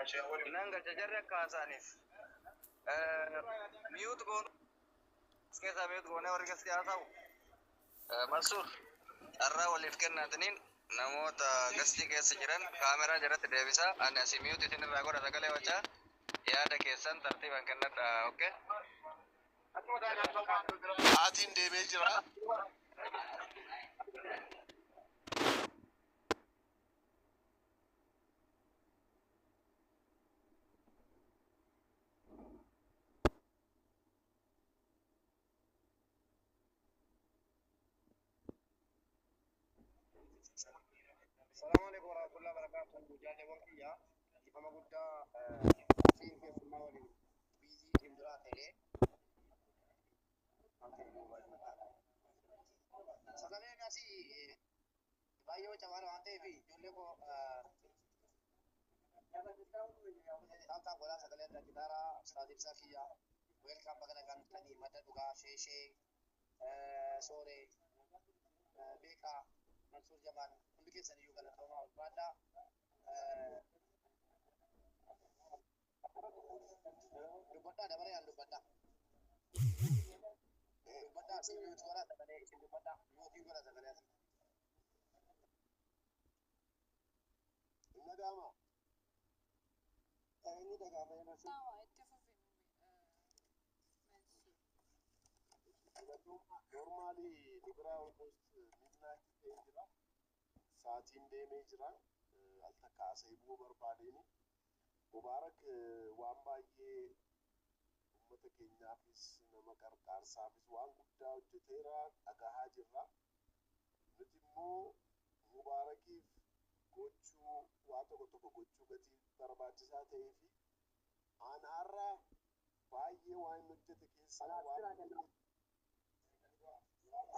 Nan galcha jarri akka haasa'aniif. Mute goonu as keessaa mute goonee warri gasti haasa'u. Mansuur carraa waliif kennaatiniin namoota gastii keessa jiran kaameraa jalatti deebisaa. Ani asii mute isin irraa godha sagalee wacaa yaada keessan tartiibaan kennadha. Okay? Sa'aatiin deemee jira. Salaamu alaikum warahmatullahi wabarakatuh. Jaalleewwan kiyya ifama guddaa siin keessummaa waliin biizii isin duraa ta'ee sagaleen asii baay'ee wacabaadha waan ta'eef ijoollee koo taamtaa godhaa sagalee adda gitaaraa Ustaaz Ibsaa kiyya weelkaam baga nagaan dhuftanii madda dhugaa sheeshee sooree beekaa Mansuur Jamaal hundi keessan iyyuu galatoomaa ulfaadhaa. Dubbadhaa dabaree aan dubbadhaa. Dubbadhaa isin mute godhaa sagalee isin dubbadhaa mute godhaa sagalee asii. Hin dhaga'amaa? Inni dhaga'ama Mansuur. Sawa, itti fufi Mansuur. Normally nu biraa almost midnight ta'ee jira. Sa'aatiin deemee jira. Al takka haasa'ee bu'uu barbaadeeni. Mubaarak waan baay'ee uummata keenyaafis nama qarqaarsaafis waan guddaa hojjeteera, dhagahaa jirra. Nuti immoo Mubaarakiif gochuu waa tokko tokko gochuu gatii barbaachisaa ta'ee fi aan har'a baay'ee waan inni hojjete keessaa Anaaf waan siraa kennaa.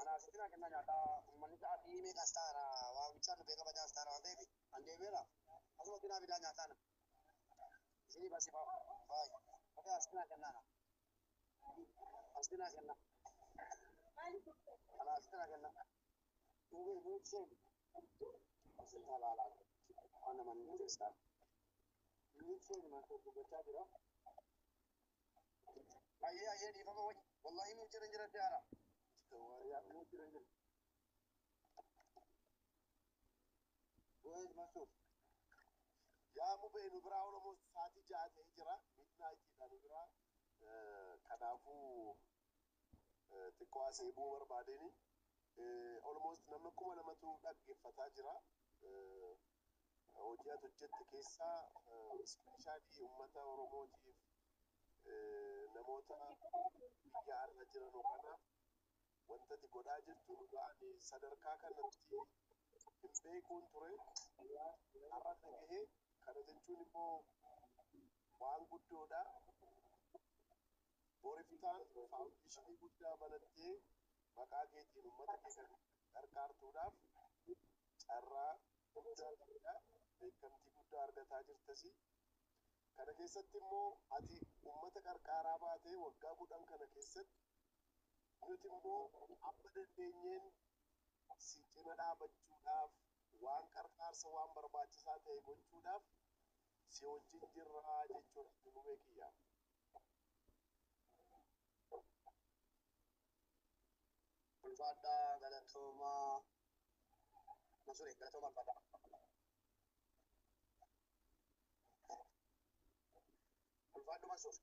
Anaaf siraa kennaa nyaataa uummanni sa'aatii meeqas ta'aara waamichaan dhufee kabajaas ta'aara waan ta'eef an deebi'eera. Asuma sinaa fidaa nyaataa na. Isinii basi baay. Okei as sinaa kennaa na. As sinaa kennaa. Anaaf sinaa kennaa. Mubee mute seeni. Asitti alaalaa. Waan namoonni keessaa. Mute seeni Mansuur dubbachaa jira. Ayyee ayyee dhiifama wayyi. Wallahi mute jiran jira siyaara. Mute jiran jira. Go ahead Mansuur. Yaa mubee nu biraa almost sa'aatii 6 ta'ee jira. Midnight dha nu biraa. Kanaafuu xiqqoo haasa'ee bu'uu barbaadeeni. Almost nama 2000tu dhaggeeffataa jira. Hojii ati hojjette keessaa especially uummata Oromootiif namoota biyya alaa jiran kanaaf wanta ati godhaa jirtu dhugaa ani sadarkaa kanatti hin beekuun ture. Har'a dhagahee kana jechuun immoo waan guddoodha. Boriftaan foundation guddaa banattee maqaa keetiin uummata kee kan qarqaartuudhaaf carraa guddaa qabda. Beekamtii guddaa argataa jirtasi. Kana keessatti immoo ati uummata qarqaaraa baatee waggaa 10 kana keessatti nuti immoo amma dandeenyeen si cina dhaabachuudhaaf waan qarqaarsa waan barbaachisaa ta'e gochuudhaaf si wajjin jirraa jechuudha mubee kiyya. Ulfaadhaa galatoomaa Mansuur galatoomaa ulfaadhaa. Ulfaadhu Mansuur.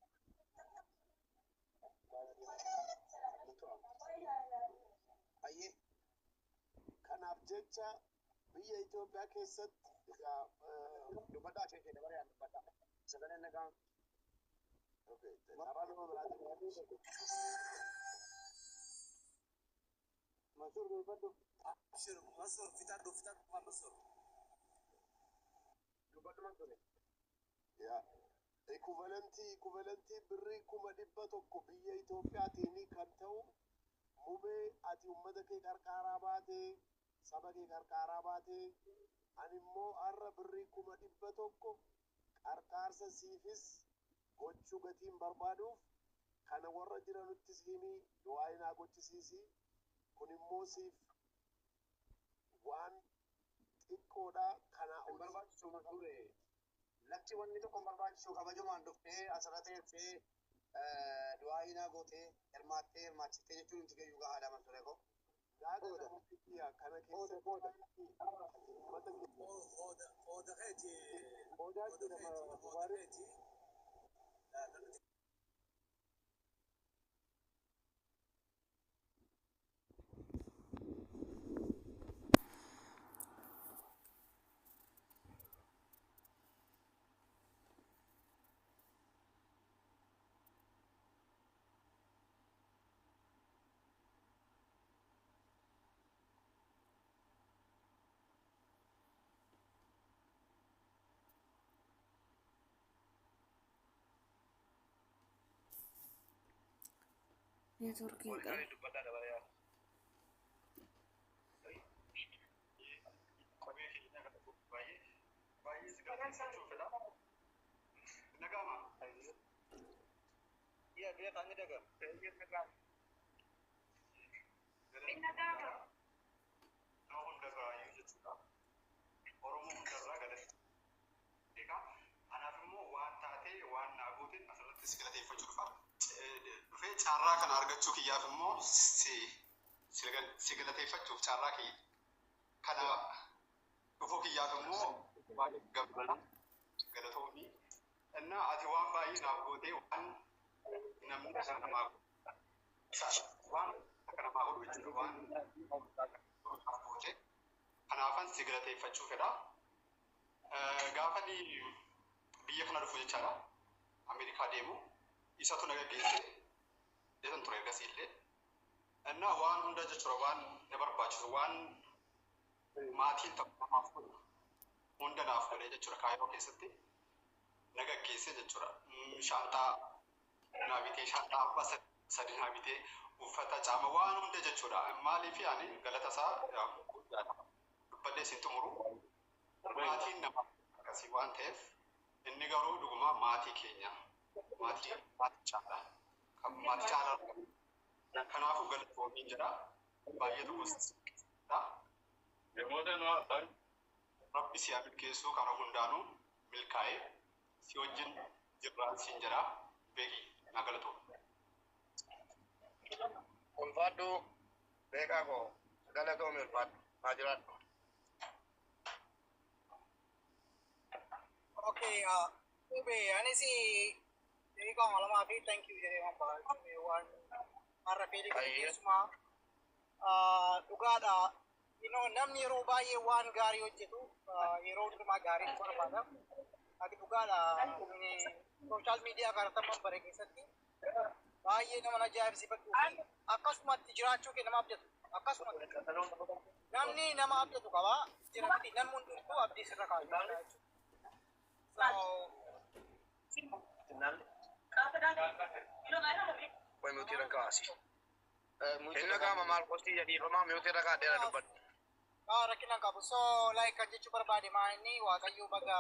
Ayyee. Kanaaf jecha biyya Itoophiyaa keessatti egaa Dubbadhaa ishee dabaree aan dubbadhaa. Sagaleen nagaa. Okay, carraa nama biraatiin Mansuur dubbadhu. Abshir Mansuur fixadhu fixadhu Mansuur. Dubbadhu Mansuur. Yaa equivalent birrii 100,000 biyya Itoophiyaatiin kan ta'u mubee ati uummata kee qarqaaraa baatee saba kee qarqaaraa baatee ani immoo har'a birrii 100,000 qarqaarsa siifis gochuu gatiin barbaaduuf kana warra jiranuttis himii du'aa naa gochisiisi. Kun immoo siif waan xiqqoodha kanaa Hin ol barbaachisu Mansuur. Lakki, wanni tokko hin barbaachisu. Kabajumaan dhuftee asirra teessee du'aa hinaa gootee hirmaattee hirmaachistee jechuun nuti gayyuu gahaadha, Mansuuree koo. Yaada Qooda. namoota kiyya kana Qooda keessatti qooda. uummata Qooda qooda keeti. qoodaa Qooda jira keeti qooda Mubaarak. keeti. Namni Neetworkiin qaba. Dubbadhaa dabalee. Qubee keenya kana baay'ee baay'ee si galateeffachuu fedha. Nagama. Iya, beekaa ni dhaga'ama. Nama hundarraa iyyuu jechuudha. Oromoo hundarraa galateeffachuu. Anaaf immoo waan taatee waan naa goote asirratti si galateeffachuu dhufa. Dhufee carraa kana argachuu kiyyaaf immoo si galateeffachuuf carraa kiyya kana dhufuu kiyyaaf immoo baay'ee gammada. Galatoomii. Innaa ati waan baay'ee naaf gootee, waan namni akka namaa waan akka namaa godhu jechuudha, waan naaf goote. Kanaafan si galateeffachuu fedha. Gaafa ni biyya kana dhufu jechaadha. Ameerikaa deemu isatu na gaggeesse jedhan ture ergasii illee. Innaa waan hunda jechuudha, waan na barbaachisu, waan maatiin tokko namaaf godhu hunda naaf godhe jechuudha, Kaayiroo keessatti na gaggeesse jechuudha. Shaanxaa naa bitee, shaanxaa abbaa sadi naa bitee, uffata, caama, waan hunda jechuudha. Maaliif ani galata isaa guddaadha. Dubbadhee siin xumuru. Maatiin nama akkasii waan ta'eef, inni garuu dhuguma maatii keenya, maatii caalaa kan maatii caalaa. Kanaafuu galatoomiin jedha, baay'ee tokkos. Rabbi si haa milkeessuu, karaa hundaanuu milkaa'ee si wajjin jirraan siin jedha. Beeki, naa galatoom. Ulfaadhu beekaa koo, galatoomi, ulfaadhu, naa jiraadhu. Okay, ube anis daqiiqaa lamaa fi thank you jedhee waan ba'a waan har'a fedhii kana keessumaa dhugaadha. Namni yeroo baay'ee waan gaarii hojjetu yeroo hundumaa gaarii barbaada. Ati dhugaadha, social media kanatti bare keessatti baay'ee nama ajaa'ibsiifachuu fi akkasumatti jiraachuu kee nama abdatu. Akkasumatti namni nama abdatu qaba. Jira miti, namni hundumtuu abdii sirra kaa'u jechuudha. So, Way mute irra kaasi. Inni qaama maal qostii jedhiifamaa mute irra kaadheera, dubbadhu. Ah, rakkina hin qabu. So, like kan jechuu barbaade maa inni Waaqayyo baga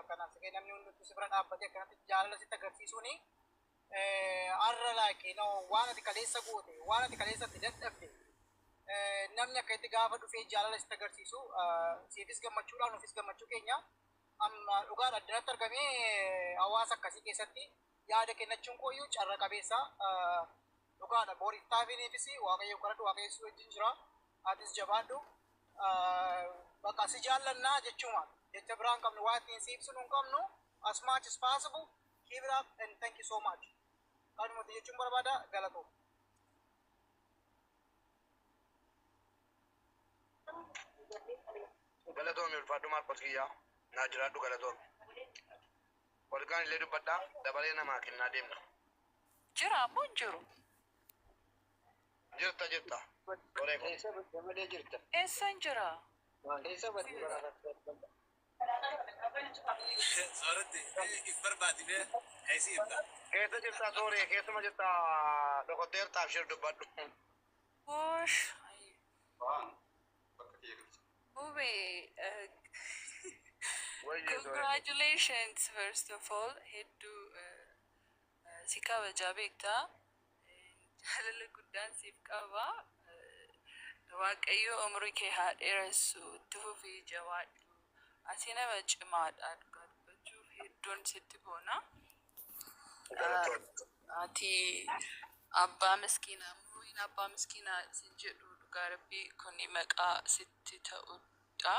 kanaaf si namni hundumtuu si bira dhaabbatee akkanatti jaalala sitti agarsiisuuni har'a like waan ati kaleessa goote, waan ati kaleessatti dadhabde, namni akka itti gaafa dhufee jaalala sitti agarsiisu siifis gammachuudhaan nuufis gammachuu keenya. Amma dhugaadha, addanatti argamee hawaasa akkasii keessatti yaada kennachuun kooyyuu carra qabeessa dhugaadha. Booriif taafiniifis Waaqayyo kadhadhu, Waaqayyo si wajjin jira. Atis jabaadhu. Bakka si jaallannaa jechuuma. Jecha biraan qabnu, waa ittiin si ibsinu hin qabnu. As much as possible, keep it up and thank you so much. Kanumatti jechuun barbaada, galatoo. Galatoomi, ulfaadhu Maarqos kiyyaa. Naa jiraadhu, galatoomi. Olkaan illee dubbadhaa, dabalee namaa kennaa deemna. Jira ammoo hin jiru. Jirta, jirta. Tolee koo. Eessa malee jirta? Eessan jira? Eessa badii bara? Sooratti if barbaadine eessi ibda. Keessa jirta Sooree, keessuma jirta, dhokotteerta, abshir, dubbadhu. Gosh. Waan bakka kiyya galcha. Ube, Wayyee Sooree. congratulations first of all. Hedduu si kabajaa beektaa. Jaalala guddaan siif qaba. Waaqayyo umrii kee haa dheeressu. Itti fufii jabaadhu. Ati nama cimaadha, dhugaa dubbachuuf hedduu. Hedduun sitti boona. Ati abbaa miskiinaa, muhiin abbaa miskiinaa sin jedhu, dhugaa rabbii kun maqaa sitti ta'udha.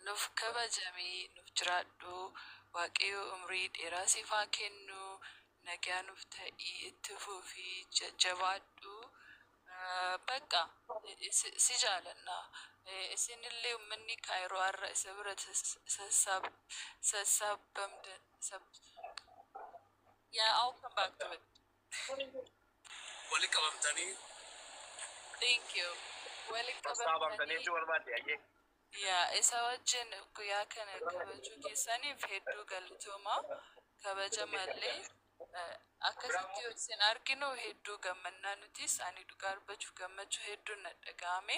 Nuuf kabajamii, nuuf jiraadhu. Waaqayyo umrii dheeraa siif haa kennu. Nagaa nuuf ta'ii, itti fufii, jajjabaadhu. Bakka si jaalanna. Isinillee uummanni Kaayiroo har'a isa bira sassaabamdan. Yeah, I'll come back to it. Wali qabamtanii. Thank you. Walitti Sassaabamtanii qabamtanii jechuu barbaadde ayyee. Yaa, isa wajjin guyyaa kana kabajuu keessaniif hedduu galatooma. Kabajamallee akkasitti yoo isin arginu hedduu gammannaa. Nutis ani dhugaa dubbachuuf gammachuu hedduun na dhagahame.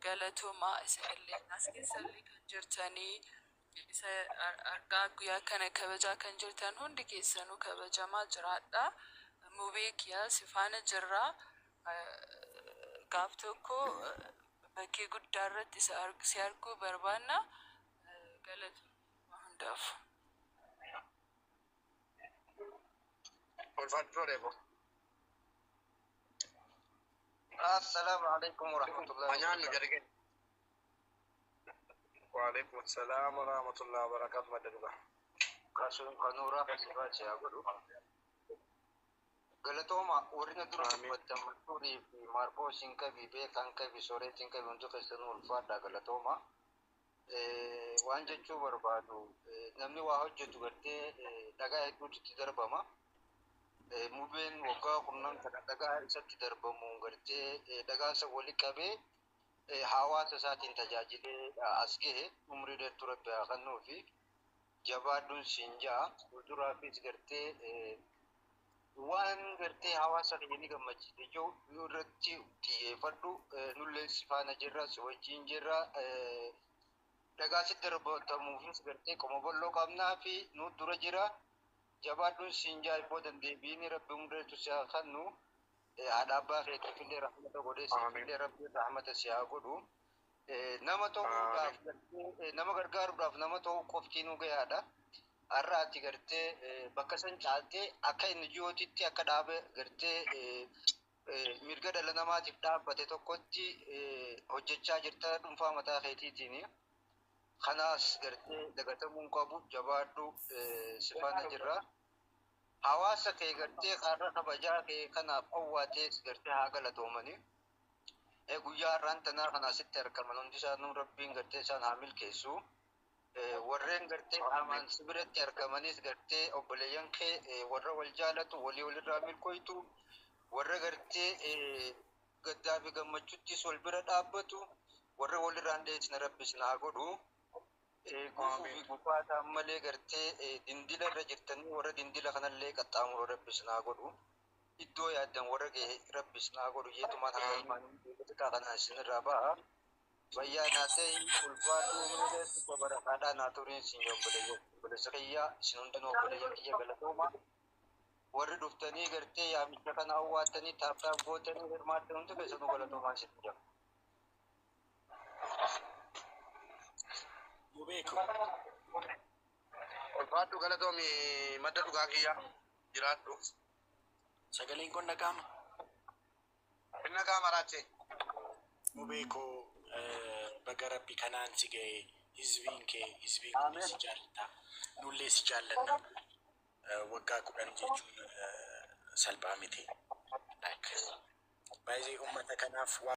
Galatooma isinillee, as keessallee kan jirtanii, isa argaa guyyaa kana kabajaa kan jirtan hundi keessanuu kabajamaa jiraadha. Mubee kiyyaa, si faana jirraa. Gaaf tokko bakkee guddaa irratti si arguu barbaanna. Galatooma hundaaf. Ulfaatu reebo. Assalaamu alaikum warahmatullahi. Anyaannu jarge. Waalaikum salaam wa rahmatullahi wa barakatuh, madda dhugaa. Kasuun kanuuraa fasiifaa si haa godhu. Galatooma warri na dura dubbattan, Mansuurii fi Maarkoos hin qabi, Beekaan qabi, Sooreet hin qabi, hundi keessanuu ulfaadha, galatooma. Waan jechuu barbaadu, namni waa hojjetu gartee dhagaa hedduutu itti darbama. Mubeen waggaa 10 kana dhagaa isatti darbamu gartee dhagaa isa wali qabee hawaasa isaatiin tajaajilee as gahe. Umrii dheertuu rabbi haa kennuu fi jabaadhuun siin ja'a. Fuulduraafis gartee waan gartee hawaasa kiyya ni gammachiise jiru irratti xiyyeeffadhu. Nullee si faana jirra, si wajjin jirra. Dhagaa si darbatamuufis gartee qoma bal'oo qabnaa fi nu dura jira. Jabaadhuun siin ja'a. Booda deebiin rabbi umrii dheertuu si haa kennu. Haadha abbaa keetiif illee rahmata godhee, siif illee rabbi rahmata si haa godhu. Nama ta'uudhaaf, nama gargaaruudhaaf nama ta'uu qofti nu gahaadha. Har'a ati gartee bakka san caaltee akka inni jiyootitti akka dhaaba gartee mirga dhala namaatiif dhaabbate tokkotti hojjechaa jirta dhuunfaa mataa keetiitiin. Kanaas gartee dagatamuu hin qabu, jabaadhu, si faana jirra. Hawaasa kee gartee karra kabajaa kee kanaaf owwaatees gartee haa galatoomani. Guyyaa har'aan tanaa kana asitti argaman hundi isaanuu rabbiin gartee isaan haa milkeessu. Warreen gartee qaamaan si biratti argamanis gartee obboleeyyan kee, warra wal jaalatu, walii walirraa milkoytu, warra gartee gaddaa fi gammachuttis wal bira dhaabbatu, warra walirraa hin dheessine rabbi isin haa godhu. Gufuu fi gufaataan malee gartee dindila irra jirtanii warra dindila kanallee qaxxaamuru rabbi isin haa godhu. Iddoo yaaddan warra gahe rabbi isin haa godhu. Jeetumaan hanga xiqqaa kanaan isinirraa ba'a. Fayyaa naa ta'e, ulfaadhu, umurii barakaadhaa naa turiin isin obboleessa kiyyaa, isin hundinuu obboleeyyan kiyya, galatooma. Warri dhuftanii gartee yaamicha kana awwaattanii, tap tap gootanii hirmaattan hundi keessanuu galatoomaa isin jira. Mubeeku. Ulfaadhu, galatoomi, madda dhugaa kiyya, jiraadhu. Sagaleen kun dhaga'ama. Inni dhaga'ama, raache. Mubeeku, baga rabbi kanaan si ga'e. Hizbiin kee, hizbiin kun si jaallata. Nullee si jaallanna. Waggaa 10 jechuun salphaa miti. Like baay'ee uummata kanaaf waan